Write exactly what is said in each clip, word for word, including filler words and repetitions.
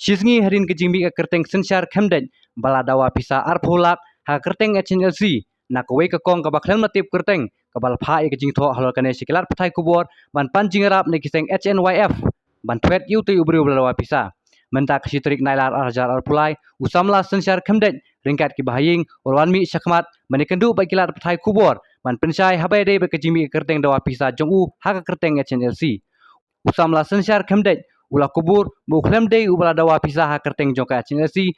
Shi sngi hadien ka jingmih ka kyrteng Synshar Khymdeit ba la dawa pisa arphew lak ha ka kyrteng H N L C na kawei ka kong kaba khlem la tip kyrteng, kaba la phah ïa ka jingthoh halor kane sha ki lad pathai khubor ban pan jingïarap na ki seng H N Y F ban thwet ïa utei u briew ba la dawa pisa. Mynta ka shi tarik Nailar ar hajar arphew lai, u samla Synshar Khymdeit ryngkat ki bahaïing u la wan mih shakhmat ban ïakynduh bad ki lad pathai khubor ban pynshai haba ïadei bad ka jingmih ka kyrteng dawa pisa jong u ha ka kyrteng H N L C. U samla Synshar Khymdeit u la kubur ba u khlem dei uba la dawa pisa ha ka kyrteng jong ka H N L C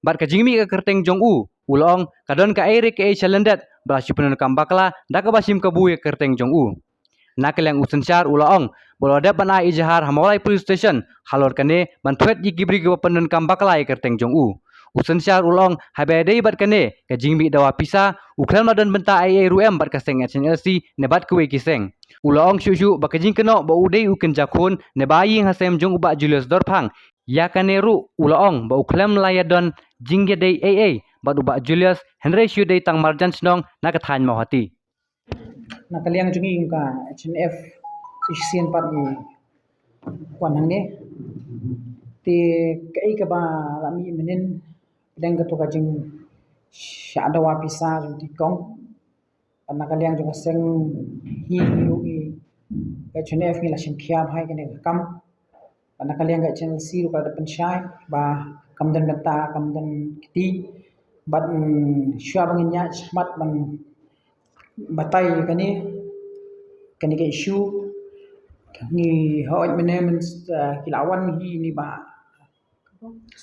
bad ka jingmih ka kyrteng jong u, u la ong ka don kaei re kaei sha lyndet ba la shu pyndonkam bakla da kaba shim kabu ïa ka kyrteng jong u. Na ka liang u Synshar u la ong ba u la dep ban ai ijahar ha Mawlai Police Station halor kane ban thwet ïa ki briew kiba pyndonkam bakla ïa ka kyrteng jong u. U Synshar u la ong haba ïadei bad kane ka jingmih dawa pisa, u khlem la don bynta ei ei ruh em bad ka seng H N L C ne bad kiwei ki seng. U la ong shuh shuh ba ka jingkynnoh ba u dei u kynja khun ne ba ïing hasem jong u Bah Julius Dorphang, ïa kane ruh u la ong ba u khlem la ïadon jingïadei ei ei bad u Bah Julius, hynrei shu dei tang marjan shnong na ka thaiñ Mawhati. Na ka liang jong ngi ka H N F, shisien pat ngi wan hangne. Te kaei kaba la mih mynnin pdeng kato ka jingshah dawa pisa jong ki kong. Bad na ka liang jong ka seng hi, hi, hi, H N F ngi la shim khia bha ïa kane ka kam. Bad na ka liang ka H N L C ruh ka la dep pynshai ba kam don bynta, kam don kti. Bad, mm, shuwa ba ngin ïaid shakhmat ban batai ïa kane, kane ka issue, ngi hooid mynne mynstep, ah, ki la wan hi ni ba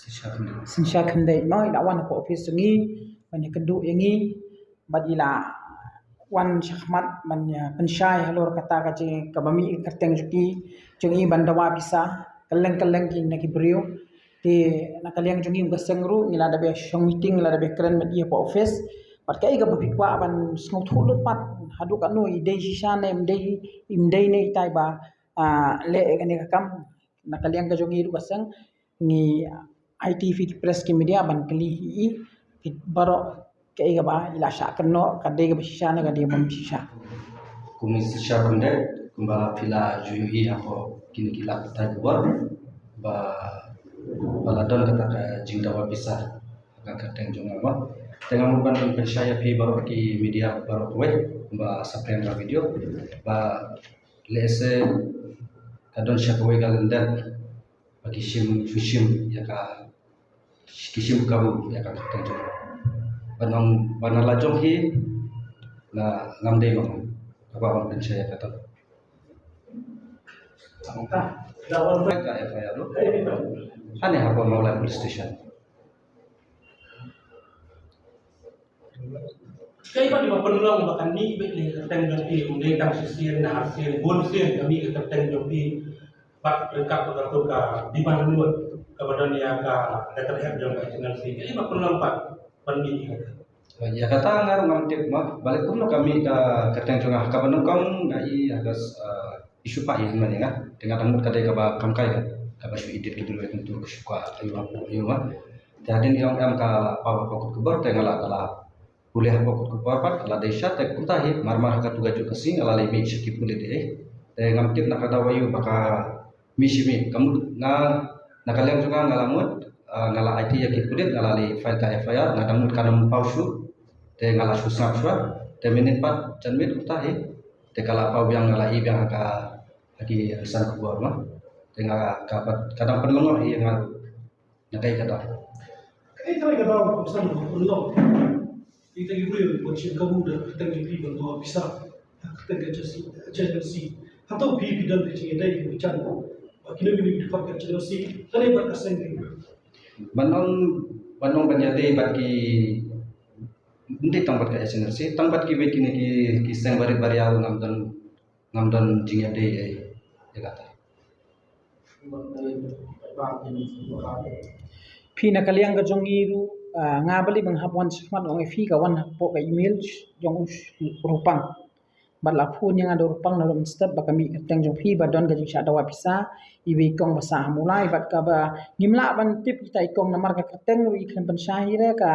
Synshar Khymdeit. Synshar Khymdeit mo, i la wan hapoh office jong ngi ban ïakynduh ïa ngi bad i la wan shakhmat ban ïa pynshai halor kata ka jing kaba mih ka kyrteng jong ki, jong i ban dawa pisa kylleng kylleng ki na ki briew. Te na ka liang jong ngi ka seng ruh ngi la dep ïa shong meeting, la dep ïa kren bad i hapoh office. Bad kaei kaba phi kwah ban sngewthuh lut pat haduh katno, i dei shisha ne im dei, im dei ne itai ba, ah, leh ïa kane ka kam. Na ka liang ka jong ngi ruh ka seng ngi aiti phi ki press ki media ban kylli hi i phi baroh kaei kaba i la shah kynnoh, ka dei kaba shisha ne ka dei bym shisha. Kum i Synshar Khymdeit, kumba phi la ju ïohi hapoh kine ki lad pathai khubor ba, ba la don kata ka jingdawa pisa ha ka kyrteng jong nga ba. Te nga mut ban pynshai ïa phi baroh ki media baroh kawei kumba sa pyrshang ka video ba lehse ka don sha kawei ka lyndet ba ki shim, ki shim ïa ka, ki shim kabu ïa ka kyrteng jong. Ban ong ba na la jong hi, na ngam dei ong kaba ong pynshai ïa kata. Ka F I R ruh hangne hapoh Mawlai Police Station. Kaei ba dei ba pynlong ba kan mih beit ïa ka kyrteng jong phi, um dei tang shisien, na arsien, bunsien ka mih ka kyrteng jong phi, bad ryngkat bad kato ka demand lut kaba don ïa ka letterhead jong ka H N L C. Kaei ba pynlong pat ban mih ïa ka? Ïa kata nga ruh ngam tip ma, balei kumno ka mih ka kyrteng jong nga, kaba nyngkong nga i ha ka, ah, issue pa i hynmen nga, te nga dang mut ka dei kaba kam kai ka, kaba shu edit ki duloi kumtu ka shu ka ayu hapoh ayu ma. Te hadien i ong em ka la paw hapoh kot khubor te nga la, ka la pule hapoh kot khubor pat ka la dei sha te kumta hi mar mar ha katu ka juh ka sngi nga la leit mih sha ki pulit eh. Te ngam tip na ka daw ayu ba ka mih shi mih, ka mut nga na ka liang jong nga nga la mut, ah, nga la aiti ïa ki pulit, nga la leit file ka F I R, nga dang mut ka nang paw shuh. Te nga la shu sngap shuwa, te mynnin pat janmiet kumta hi te ka la paw biang, nga la i biang ha ka, ha ki rynsan khubor ma. Te nga ka pat ka dang pynlong ïa nga na kaei ka daw. Kaei ka daw ka pynlong. Ita ki briew ban shim kabu da kyrteng jong phi ban dawa pisa ha kyrteng ka H N L C. Hato phi, phi don ka jingïadei ka jan ba kino kino ki dkhot ka H N L C lane bad ka seng? Ban ong, ban ong ban ïadei bad ki, ym dei tang bad ka H N L C, tang bad kiwei kine ki, ki seng barit baria ruh ngam don, ngam don jingïadei ei ïa kata. Phi na ka liang ka jong ngi ruh, ah, nga balei ba nga hap wan shakhmat, nga ong ïa phi ka wan hapoh ka email jong u Rupang. Bad la phone ïa nga da u Rupang naduh mynstep ba ka mih kyrteng jong phi ba don ka jingshah dawa pisa, iwei i kong ba sah ha Mawlai, bad kaba ngim lah ban tip kita i kong namar ka kyrteng ruh i khlem pynshai hi re, ka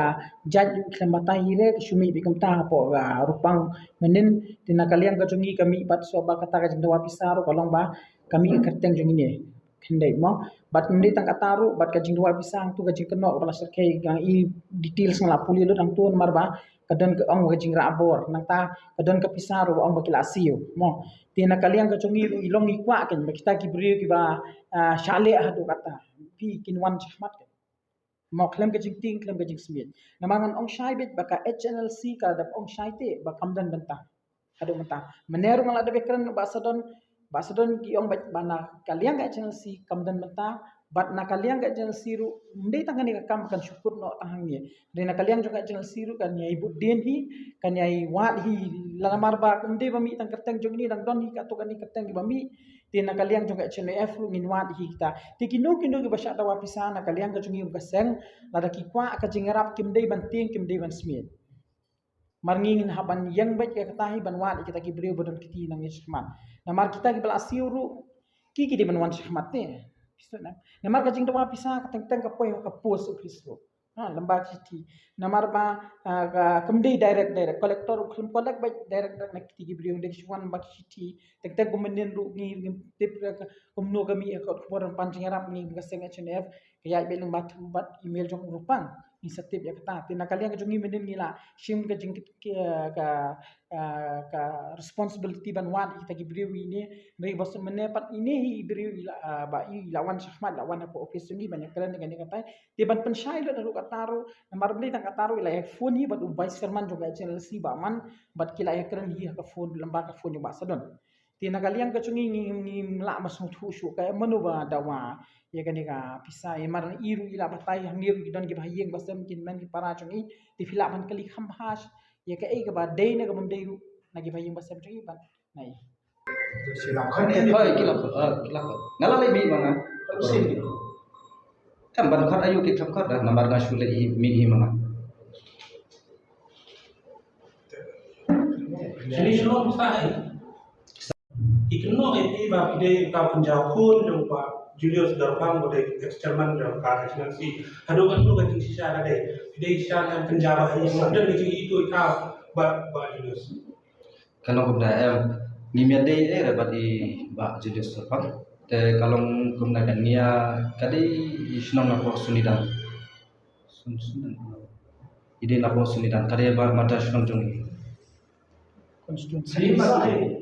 jait ruh i khlem batai hi re, ka shu mih beit kumta hapoh, ah, Rupang mynnin. Te na ka liang ka jong ngi ka mih pat shuwa ba kata ka jingdawa pisa ruh ka long ba ka mih ka kyrteng jong ngi ne. khyndiat mo. Bad ym dei tang kata ruh, bad ka jingdawa pisa hangtu ka jingkynnoh kaba la shyrkhei, nga i details nga la pule lut hangtu namar ba ka don ka ong ka jingrah bor, nangta ka don ka pisa ruh ba ong ba ki la siew mo. Te na ka liang ka jong ngi ruh i long i kwah kein ba kita ki briew kiba, ah, shah leh haduh kata phi kin wan shakhmat kein. Mo, khlem ka jingtieng, khlem ka jingsmit. Namar ngan ong shai beit ba ka H N L C ka la dep ong shai te ba kam don bynta haduh mynta. Mynne ruh nga la dep ïakren Bah Sadon, Bah Sadon ki ong ba, ba na ka liang ka H N L C kam don bynta, bad na ka liang ka H N L C ruh ym dei tang kane ka kam kan shu kut noh tang hangne. Dei na ka liang jong ka H N L C ruh kan ïai bud dien hi, kan ïai wad hi, la namar ba ym dei ba mih tang kyrteng jong ngi, dang don hi katto katne kyrteng kiba mih. Te na ka liang jong ka H N L F ruh ngin wad hi kita. Te kino kino kiba shah dawa pisa na ka liang ka jong ngi kum ka seng, lada ki kwah ka jingïarap kim dei ban tieng, kim dei ban smiej. Mar ngi ngin hap ban ïeng beit ïa kata hi ban wad ïa kita ki briew ba don kti na ngi shakhmat. Namar kita kiba la siew ruh ki, ki dei ban wan shakhmat te. Namar ka jingdawa pisa ka teng teng ka poi ha ka post office ruh. Ha, lyngba ki shithi. Namar ba, ah, ka, kam dei direct, direct. Collector ruh khlem collect beit direct, direct na kiti ki briew, dei shu wan ba ki shithi. Teng teng kum mynnin ruh ngi, ngi tip ka, kumno ka mih ka khubor ban jingïarap ngi ka seng H N F, ka ïaid beit lyngba through bad email jong u Rupang. Ngi sa tip ïa kata. Te na ka liang ka jong ngi mynnin ngi la shim ka jing, ka, ka, ah, ka responsibility ban wad ïa kita ki briew ine, hynrei ba shu mynne pat ine hi i briew i la, ah, ba i la wan shakhmat, la wan hapoh office jong ngi ban ïakren ïa kane katai. Te ban pynshai lut haduh katta ruh, namar ba dei tang katta ruh i la ïa phone hi bad u vice chairman jong ka H N L C Bah Man, bad ki la ïakren hi ha ka phone, lyngba ka phone jong Bah Sadon. Te na ka liang ka jong ngi, ngi, ngim lah ban sngewthuh shuh kaei mano ba dawa ïa kane ka pisa, ïa mar i ruh i la batai hangne ruh ki don kiba ha ïing ba sem, ki hynmen ki para jong ngi, te phi lah ban kylli kham bha ïa kaei kaba dei ne kaba ym dei ruh na kiba ha ïing ba sem jong ngi ban. Nai. Hoi, ki la khot, ah, ki la khot. Nga la leh mih ma nga. Em, ban khot aïu ki kham khot, ah, namar nga shu leh hi, mih hi ma nga. Sini shuwa sa, eh. Ki kynnoh ïa phi ba phi dei uta u pynjaw khun jong u Bah Julius Darpang, uba dei ex chairman jong ka H N L C. Haduh katno ka jingshisha ka dei? Phi dei shisha ne pynjaw ba ha ïing, don ka jingïathuh ïa ka Bah, Bah Julius? Ka long kumta, em, ngim ïadei eh re bad i Bah Julius Darpang. Te ka long kumta, kan ngi ïa, ka dei i shnong napoh Sonidan. Sun, Sonidan. I dei napoh Sonidan, ka dei ba mata shnong jong i. Constituency. Sa, eh.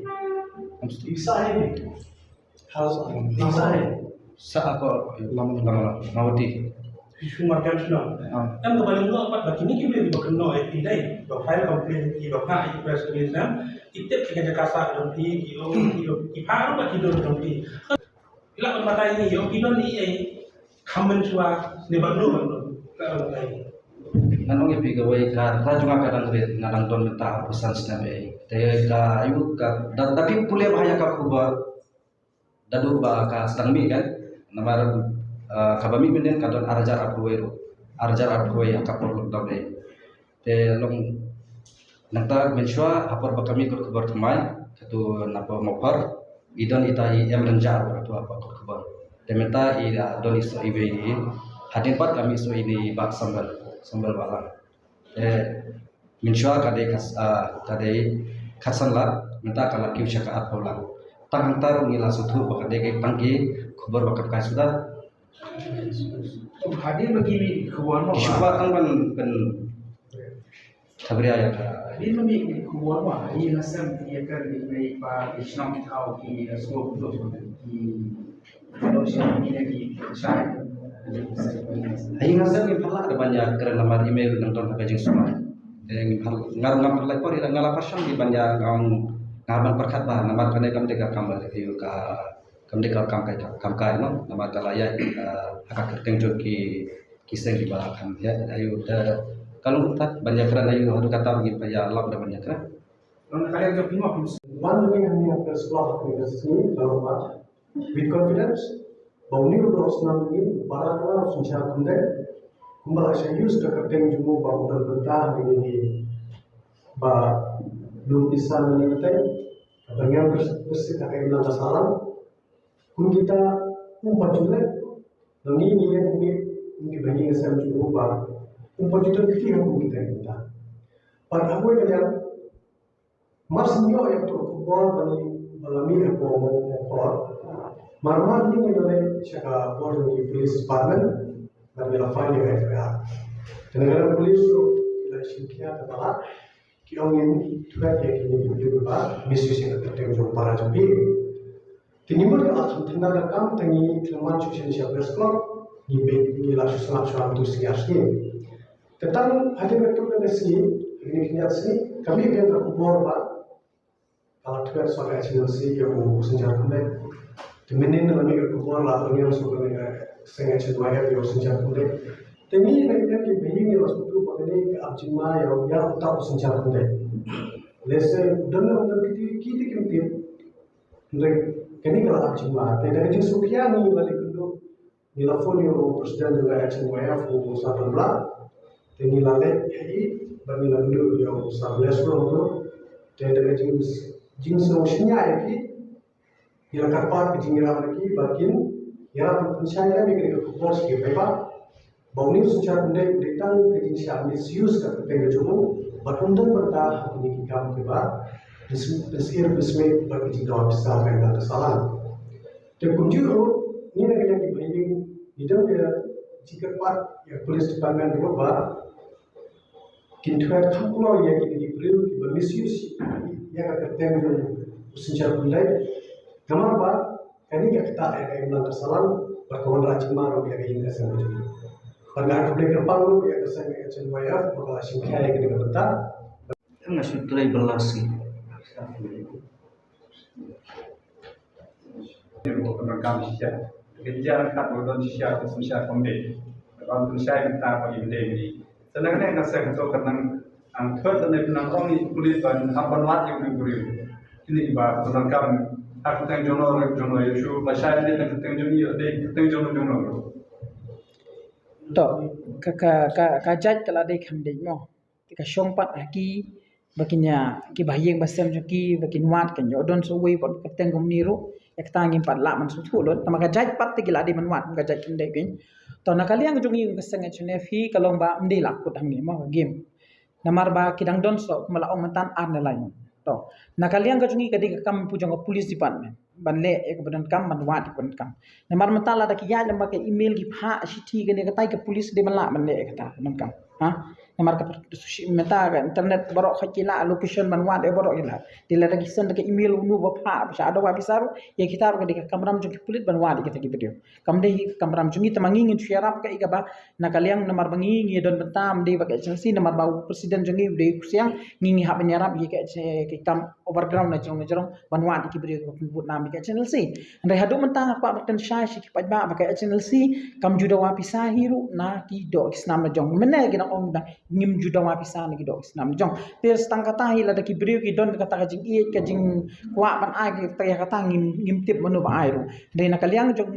Constituency. Sa, eh. Sa, eh. Sa apa? Lama, lama, lama. Mawati. Isu marjan shnong. Ah. Kan kaba lyngdoh pat ba kine ki briew ba kynnoh ïa phi dei ba file complaint, ki ba phah ïa ki press release, em, ki tip ïa ka jaka sah jong phi, ki ong ki, ki phah ruh ba ki don jong phi. Phi lah ban batai ïa ngi, ïoh phi don ïa i, eh, kham mynshuwa ne bad no bad no. Phi lah ban batai ïa ngi. Ngan ong ïa phi kawei, ka rta jong nga ka dang rit, nga dang don mynta arphew san snem eh. Te ka ayu ka da, da phi pule bha ïa ka khubor. Naduh ba ka sdang mih kan, namar, eh, kaba mih mynnin ka don ar hajar arphew wei ruh. Ar hajar arphew wei ha ka por lockdown eh. Te long nangta mynshuwa ha por ba ka mih kot khubor thymmai, katu napoh Mawphor, i don ita i M Rynjah ruh katu ha por kot khubor. Te mynta i, ah, don i soh iwei i, hadien pat ka mih soh ine i Bah Sambal, Sambal Balang. Eh, mynshuwa ka dei khat, ah, ka dei khatsan lak, mynta ka la kiew sha ka arphew lak. Tang hangta ruh ngi la sngewthuh ba ka dei ka tang ki khubor ba kam kai suda. Hadien ba ki mih khubor mo. Ki shu kwah tang ban, ban khabria ïa ka. Hadien ba mih khubor mo, ïa nga sem ïa ka dei na i pa i shnong ki thaw ki sngewthuh ki Ai nga sem ngim pat lah da ban ïakren namar i mei ruh nang don ha ka jingsumar. Te ngim pat, nga ruh ngam pat lah por ïa nga la pyrshang dei ban ïa, ngam, ngam ban pyrkhat bha namar kane kam dei ka kam ba ayu ka, kam dei ka kam kai, kam kai no namar ka la ïaid, eh, ha ka kyrteng jong ki, ki seng kiba kham ïaid ayu te ka long kumta ban ïakren ayu haduh katta ruh ngim pat ïa lap da ban ïakren. Wan hangne ha press club ha ka sngi ka long ba with confidence ba une u doh snam jong ngi, u para kaba u synshar khyndiat, kumba la shah use ka kyrteng jong u ba u don bynta ha kine ki ba lum pisa ne kyrteng, kaba ngiam pyrshah pyrshah ka imlang ka sahlang. Kum kita um pat ju leh, ngi ngi ïa ngi kum kiba ngi ngi sem jong u ba um pat ju don kti ha kum kita kita. Pat ha kawei ka liang, mar shu ïoh ïa ka khubor ba ngi ba la mih hapoh Mawphor. Marmar ngi ngi la leit sha ka bor jong ki police department bad ngi la file ïa ka F I R. Te na ka liang police ruh ki la shim khia ka tala, ki ong ngin thwet ïa kine ki briew ba misuse ïa ka kyrteng jong para jong ki. Te ngi mut ka la kham thymmai ka kam, te ngi khlem wan shuh shen sha press club, ngi beit ngi la shu sngap shuwa tu sngi ar sngi. Te tang hadien katto katne sngi, kine ki ar sngi, ka mih biang ka khubor ba ka la thwet sha ka H N L C ïa u Synshar Khyndai. Te mynnin la mih ka khubor la pynïeng sha kane ka seng H N Y F ïa u Synshar Khyndai. Te ngi na ka liang ki ba ïeng ngi la sngewthuh ba kane ka ap jingma ïa u, ïa uta u Synshar Khyndai. Lehse u don ne ym don kita ki tip kim tip. Hynrei kane ka la ap jingma. Te da ka jingsngewkhia ngi la leit kynduh, ngi la phone ïa u president jong ka H N Y F, u Sir Donblah. Te ngi la leit ha i bad ngi la kynduh ïa u Sir Bless ruh. Te da ka jing, jingsngew synñiah ïa ki, ngi la kyrpad ka jingïarap na ki ba kin ïarap pynshai lem ïa kane ka khubor sha ki paidbah ba une u Synshar Khyndai u dei tang ka jingshah misuse ka kyrteng ka jong u, bad um don bynta ha kine ki kam kiba pynsmit, pynsmit bad ka jingdawa pisa ka imlang ka salan. Te kumjuh ruh ngi na ka liang ki ba ïeng ngi don ka jingkyrpad ïa ka police department ruh ba kin thwet kham kloi ïa kine ki briew kiba misuse ïa ka kyrteng jong u Synshar Khyndai. Namar ba kane ka ktah ïa ka imlang ka salan bad ka wanrah jingma ruh ïa ka ïing ka sem ka jong ngi. Bad nga ai khublei kyrpang ruh ïa ka seng H N Y F ba ka la shim khia ïa kane ka bynta. Nga shu trei ba la si. Ïa u pyndonkam shisha. Ka jia ryngkat ba u don shisha, u Synshar Khyndai. Ba un pynshai bynta ba im dei ni. Sa na kane ka seng to ka nang ang thot da ne nang ong ïa u pulit ban hap ban wad ïa u briew. Kine ba pyndonkam ha ka kyrteng jong no, jong no, ïa shu ba shai ne ka kyrteng jong ngi, ïa dei ka kyrteng jong no, jong no. To, ka, ka, ka, ka jait ka la dei kham dei mo. Te ka shong pat ha ki ba kin ïa, ki ba ïeng ba sem jong ki ba kin wad, kin ïoh don sa uwei pat kyrteng kumne ruh. Ïa kata ngim pat lah ban sngewthuh lut. Tangba ka jait pat te ki la dei ban wad, ka jait kin dei pyn. To na ka liang jong ngi ka seng H N F hi ka long ba ym dei la kut hangne mo ka game. Namar ba ki dang don sa kumba la ong mynta ar ne lai. To na ka liang ka jong ngi ka dei ka kam pyrshang ka police department ban leh ïa kaba donkam ban wad ïa kaba donkam. Namar mynta lada ki ïaid lem bad ka email ki phah shithi kane katai ka police dei ban lah ban leh ïa kata kaba donkam. Ha? Namar ka mynta ka internet baroh khoit ki lah location ban wad ïa baroh ki lah. Te lada ki send ka email uno ba phah ba sha dawa pisa ruh ïa kita ruh ka dei ka kamram jong ki pulit ban wad ïa kita ki briew. Kam dei hi ka kamram jong ngi, tangba ngi ngin shu ïarap ka ïa kaba na ka liang namar ba ngi ngi don bynta ym dei ba ka H N L C namar ba u president jong ngi u dei u Ksiang, ngi ngi hap ban ïarap ïa ka, ka kam overground na jrong na jrong ban wad ïa ki briew kiba pynbud nam ïa ka H N L C. Hynrei haduh mynta nga kwah ban kynshai sha ki paidbah ba ka H N L C kam ju dawa pisa hi ruh na ki doh ki snam la jong. Mynne ki nang ong ba ngim ju dawa pisa na ki doh ki snam la jong. Te tang kata hi lada ki briew ki don kata ka jingïeit ka jingkwah ban ai kata ïa kata ngim, ngim tip mano ba ai ruh. Hynrei na ka liang jong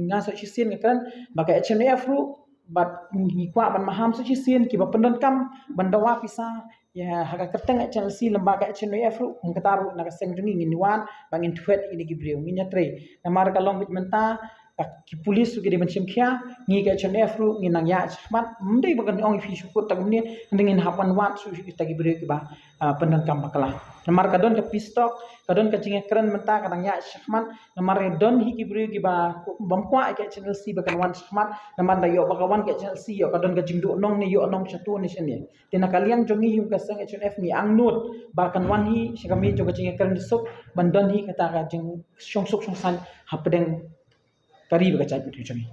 nga sa shisien nga kren ba ka H N F ruh bad ngi kwah ban maham sa shisien kiba pyndonkam ban dawa pisa ïa ha ka kyrteng H N L C lem bad ka H N Y F ruh, kum kata ruh na ka seng jong ngi ngin wad ba ngin thwet ïa kine ki briew, ngin ïatrei. Namar ka long beit mynta ka ki pulis ruh ki dei ban shim khia, ngi ka H N F ruh ngin nang ïaid shakhmat, ym dei ba kan ong ïa phi shu kut ta kumne, hynrei ngin hap ban wad shuh shuh kita ki briew kiba, ah, pyndonkam bakla. Namar ka don ka peace talk, ka don ka jingïakren mynta ka dang ïaid shakhmat, namar don hi ki briew kiba bym kwah ïa ka H N L C ba kan wan shakhmat, namar da ïoh ba ka wan ka H N L C ïoh ka don ka jingduh nong ne ïoh nong shatu ne shane. Te na ka liang jong ngi hi kum ka seng H N F ngi angnud ba kan wan hi sha ka miej jong ka jingïakren suk ban don hi kata ka jingshong suk shong saiñ hapdeng ka ri bad ka jaitbynriew jong ngi.